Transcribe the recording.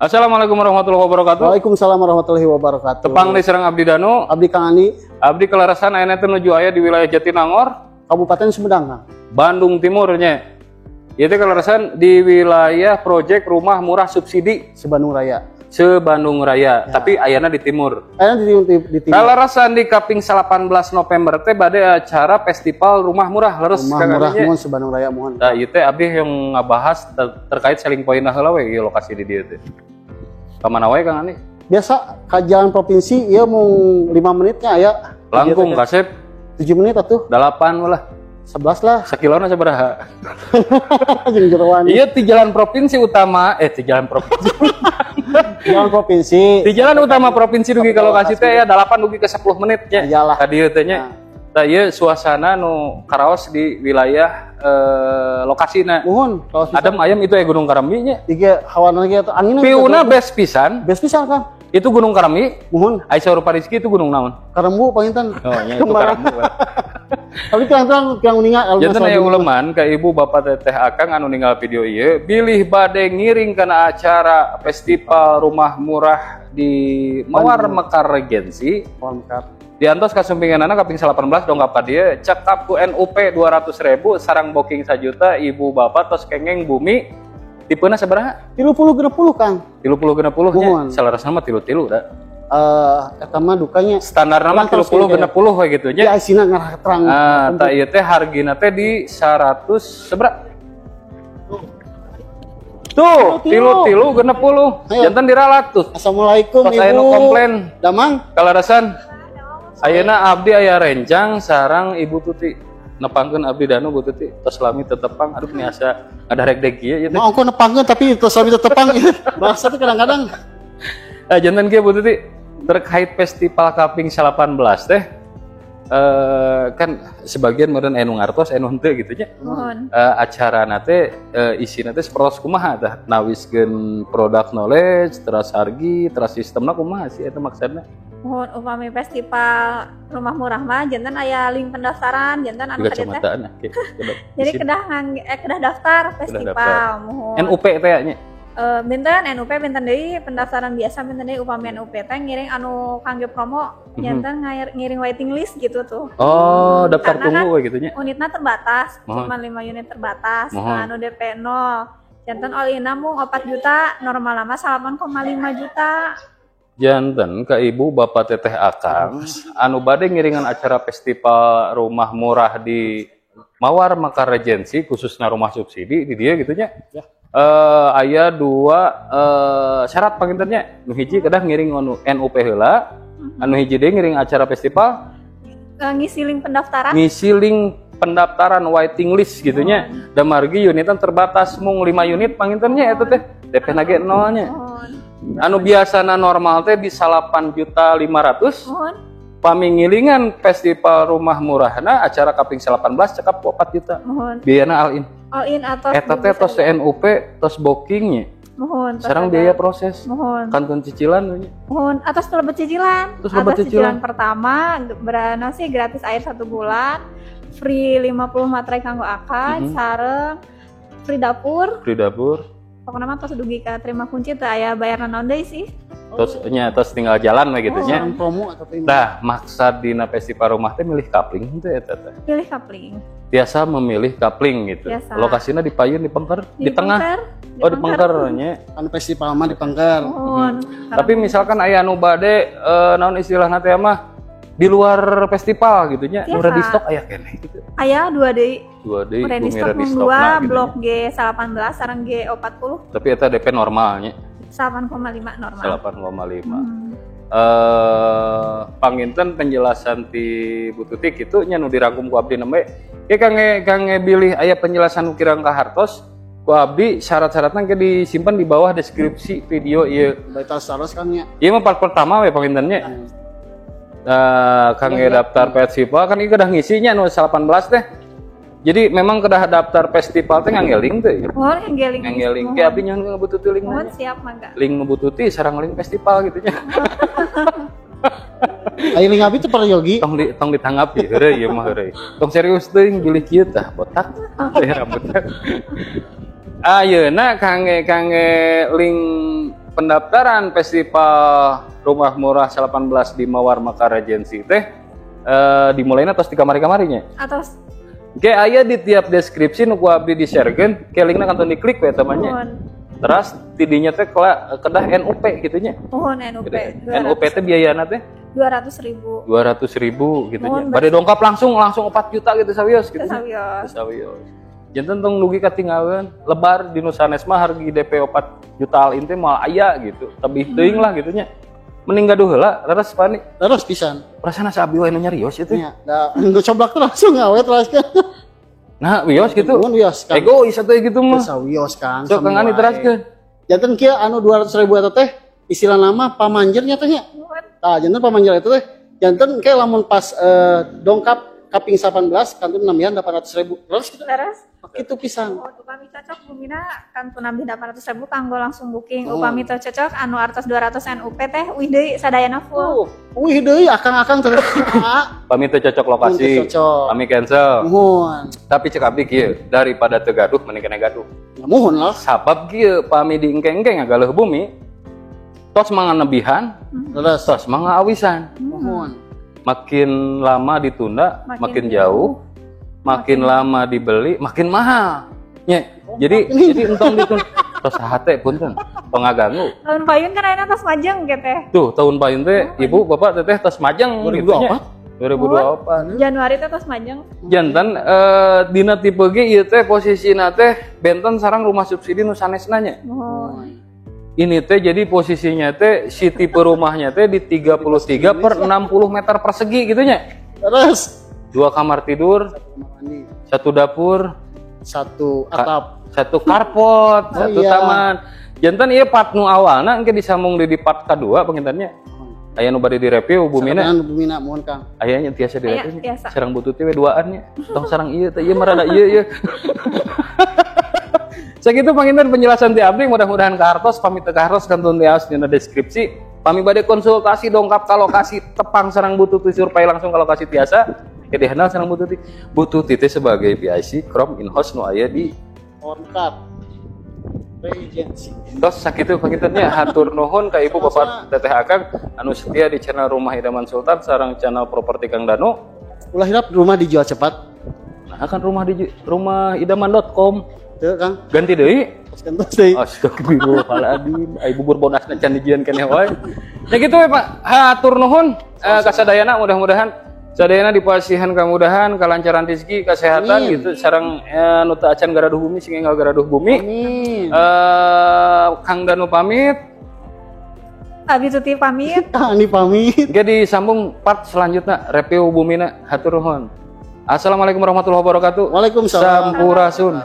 Assalamualaikum warahmatullahi wabarakatuh. Waalaikumsalam warahmatullahi wabarakatuh. Tepang deui sareng Abdi Danu. Abdi Kang Andi. Abdi kelarasan ayeuna teh nuju aya di wilayah Jatinangor, Kabupaten Sumedang, Kang. Bandung Timur nya. Ieu teh kelarasan di wilayah proyek rumah murah subsidi se-Bandung Raya. Se-Bandung Raya, tapi ayana di timur. Ayeuna di timur. Kalarasan di kaping 18 November teh bade acara festival rumah murah, leres? Rumah Kang murah Andi, nya? Muhun, se-Bandung Raya, muhun. Nah, ieu teh abdi yang ngabahas terkait selling point heula we ieu lokasi di dieu teh. Ka mana wae, Kang Andi? Biasa ka jalan provinsi ieu mung 5 menitnya aya. Langkung, kasep. 7 menit atuh. 8 lah. 11 lah. Sakilona sabaraha? Jeung jeroan. Iya, di jalan provinsi utama, eh, di jalan provinsi. Jalan provinsi. Di jalan utama provinsi dugi ka lokasi teh ya 8 dugi ke 10 menit nya. Iyalah. Ka dieu teh nya. Tah, ieu suasana nu karaos di wilayah lokasina. Muhun, kalau bisa. Adem ayam itu ya Gunung Karambi nya. Tiga hawana lagi atau angin. View-na best pisan. Best pisan, Kang. Itu Gunung Karambi. Muhun. Ai saur Pariski itu gunung naon? Karembu panginten. Oh, nya itu Kembaran. Karambu. Tapi terang-terang yang uninga kalau Janten masalah aya gunung mah. uleman ka ibu bapak teteh akang anu ninggal video ieu bilih bade ngiring kana acara festival rumah murah di Mawar Mekar Regency. Mawar Mekar. Diantos kasumpinganana kaping 18 dongkap ka dieu, cekap ku NUP 200.000 sareng booking 1 juta, ibu bapak tos kengeng bumi tipena sabaraha? 30 60, Kang. 30 60 nya? Muhun. Salarasna mah tilu-tilu da. Eh, eta mah dukanya. Standar nama Kurang 30 60 we gitu nya. Ya isina ngarah terang. Ah, tah, ieu teh hargina teh di 100 seberapa? Tuh, tilu tilu 60. Ayo. Janten diralat tuh. Assalamualaikum, Tos aya Ibu. nu komplain. Damang. Kalarasan ayeuna abdi aya rencang sareng Ibu Tuti. Nepangkeun abdi Danu, Bu Tuti. Tos lami teu tepang, aduh, miasa ngadarek-dek kieu ieu teh. Mau ongko nepangkeun tapi terus sami tepang. Bahasa tuh kadang-kadang. Eh, janten kieu, Bu Tuti, terkait festival kaping 18 teh kan sebagian meureun anu ngartos anu henteu gitu nya. Muhun. Acara teh isina teh sapertos kumaha tah, nawiskeun product knowledge, teras hargi, teras sistemna kumaha sih eta maksudna? Muhun, upami festival rumah murah mah janten aya link pendaftaran, janten anu Juga ka dieu teh. kacamataan oke coba. Jadi Isi. kedah kedah daftar festival, Daftar. Muhun. NUP teh nya? Eh, benten NUP benten deui, pendaftaran biasa benten deui. Upami NUP teh ngiring anu kangge promo, janten ngiring waiting list gitu tuh. Oh, daftar Karena tunggu kan we gitu nya. Unitnya terbatas, Muhun. cuma 5 unit terbatas. Muhun. Anu DP 0. Janten all in mung 4 juta, normal lama 8,5 juta. Janten ke ibu bapak teteh akang anu bade ngiringan acara festival rumah murah di Mawar Mekar Regency, khususnya rumah subsidi di dieu gitu nya. Ya. Aya dua syarat panginten nya. Nu hiji kedah ngiring anu NUP heula, anu hiji deui ngiring acara festival Ngisi link pendaftaran. Ngisi link pendaftaran waiting list gitu nya. Da margi unitan terbatas mung 5 unit panginten nya, eta teh DP na ge nol nya. Muhun. Anu biasana normal teh di 8 juta 500, Muhun. pami ngiringan festival rumah murahna acara kaping 18 cekap ku 4 juta. Muhun. Biayana all in. All in atau Eta teh tos NUP, tos bookingnya, Muhun. Tos sareng biaya proses Muhun. Kantun cicilan we nya. Muhun, atos lebet cicilan. Terus lebet Atos cicilan. cicilan pertama berana sih gratis air satu bulan, free 50 materai kanggo akad, sareng free dapur. Free dapur. Pokoknya mah tos dugi ka terima kunci teh aya bayar naon deui sih. Tos nya tos tinggal jalan we gitu nya. Sareng promo atau ini. Tah, maksad dina festival rumah teh milih kapling teh eta teh? Pilih kapling. Biasa memilih kapling gitu? Biasa. Lokasinya di payun, di pengker, di tengah? Pengker. Oh, di pengker nya. Kan festival mah di Pengker. Muhun. Tapi misalkan aya anu bade naon istilahna teh mah di luar festival gitu nya, nu Biasa. ready stock aya keneh gitu? Aya dua deui. Dua deui. Ready Bumi stock ready mung stock dua, nah, gitu blok nya. G 18 sareng G 40. Tapi eta DP normalnya? 8,5 normal. 8,5. Hmm. Panginten penjelasan ti Bu Tuti kitu nya nu dirangkum ku abdi nembe. Ke kangge kangge bilih aya penjelasan nu kirang kahartos ku abdi, syarat-syaratna ke disimpan di bawah deskripsi video ieu. Batal taros kan nya. Ieu mah part pertama we panginten nya. Kangge daftar festival kan ieu kedah ngisinya nu 18 teh. Jadi memang kedah daftar festival teh ngangge link teh? Muhun, ngangge link. Ngangge link. Ke abdi nyuhun ka Bu Tuti link. Muhun, siap, mangga. Link Bu Tuti sareng link festival gitu nya. Ayo, link abi teh para yogi. Tong ditanggapi, heureuy ieu mah, heureuy. Tong serius teuing bilih kieu tah botak teh rambutna. Ayeuna kangge kangge link pendaftaran Festival Rumah Murah 18 di Mawar Mekar Regency teh dimulainya tos di kamari-kamarinya. Atos. Oke, aya di tiap deskripsi nu ku abdi di-sharekeun, ke linkna kantun diklik we eta mah nya. Muhun. Terus tidinya teh kedah NUP gitu nya. Muhun NUP. NUP teh biayana teh 200.000. 200.000 gitu nya. Muhun. Bade dongkap langsung langsung 4 juta gitu sawios gitu. Sawios. Sawios. Janten tong dugi katinggalan lebar di nu sanes mah harga DP 4 juta all in teh moal aya gitu. Tebih teuing lah gitu nya. Mending gaduh heula leres pani. Terus pisan. Perasaan asa abdi wae nu nyarios itu. Nya, da geus coblak tuh langsung awet terus kan. Nah, wios gitu. Muhun wios Kang. Egois atuh gitu mah. Geus wios Kang. Sok Kang Ani teraskeun. Janten kieu anu 200.000 eta teh istilah nama pamanjer nya teh nya. Muhun. Tah janten pamanjer itu teh janten ke lamun pas dongkap kaping 18 kantun nambihan 800.000. Terus gitu. Leres. Kitu pisan. Oh, upami cocok bumina kantun nambih 800.000 kanggo langsung booking. Oh. Upami teu cocok anu artos 200 NUP teh uih deui sadayana full. Oh, wih deui akang-akang terus. Pami teu cocok lokasi. Teu cocok. Pami cancel. Muhun. Tapi cek abdi kieu, daripada teu gaduh mending kena gaduh. Ya muhun lah. Sabab kieu pami di engke-engke ngagaleuh bumi tos mangga nebihan, Terus tos mangga awisan. muhun. Makin lama ditunda, makin, Makin jauh, makin lama dibeli, makin mahal. Nya, jadi entong ditunda. Tos hate punten, tong ngaganggu. Tahun payun kan ayeuna tos majeng gitu teh. Tuh, tahun payun teh ibu bapak teteh tos majeng gitu nya. 2024? 2024. Januari teh tos majeng. Janten dina tipe G ieu teh posisina teh benten sareng rumah subsidi nu sanesna nya. Muhun. Ini teh jadi posisinya teh si tipe rumahnya teh di 33 per 60 meter persegi gitu nya. Terus 2 kamar tidur, kamar mandi, 1 dapur, 1 atap, 1 carport, Oh, 1 iya. taman. Janten ieu part nu awalna engke disambung di part kadua pangintennya. Aya nu bade direview bumina. Sareng bumina muhun Kang. Aya nya tiasa direview. Aya, tiasa. Sareng butuh teh we duaan nya. Tong sareng ieu teh ieu mah rada ieu ieu. Sakitu panginten penjelasan ti abdi, mudah-mudahan kahartos, pamit teu kahartos kantun tias dina deskripsi. Pami bade konsultasi dongkap ka lokasi tepang sareng Bu Tuti survei langsung ka lokasi tiasa. Ke dihandal sareng Bu Tuti. Bu Tuti teh sebagai PIC Chrome in-house nu aya di Mekar Regency. Tos sakitu pangintennya hatur nuhun ka ibu bapak teteh akang anu setia di channel Rumah Idaman Sultan sareng channel Properti Kang Danu. Ulah hilap rumah dijual cepat. Nah kan rumah di rumahidaman.com. Teu Kang. Ganti deui. Tos kantos deui. Astagfirullahaladzim, ai bubur bonasna can dijieun keneh wae. Ya gitu we Pak, hatur nuhun kasadayana, mudah-mudahan sadayana dipasihan kamudahan, kalancaran rezeki, kesehatan Amin. gitu sareng nu teu acan garaduh bumi sing enggal garaduh bumi. Amin. Kang Danu pamit. Abi Tuti pamit. Kang Andi pamit. Jadi disambung part selanjutnya review bumina, hatur nuhun. Assalamualaikum warahmatullahi wabarakatuh. Waalaikumsalam. Sampurasun.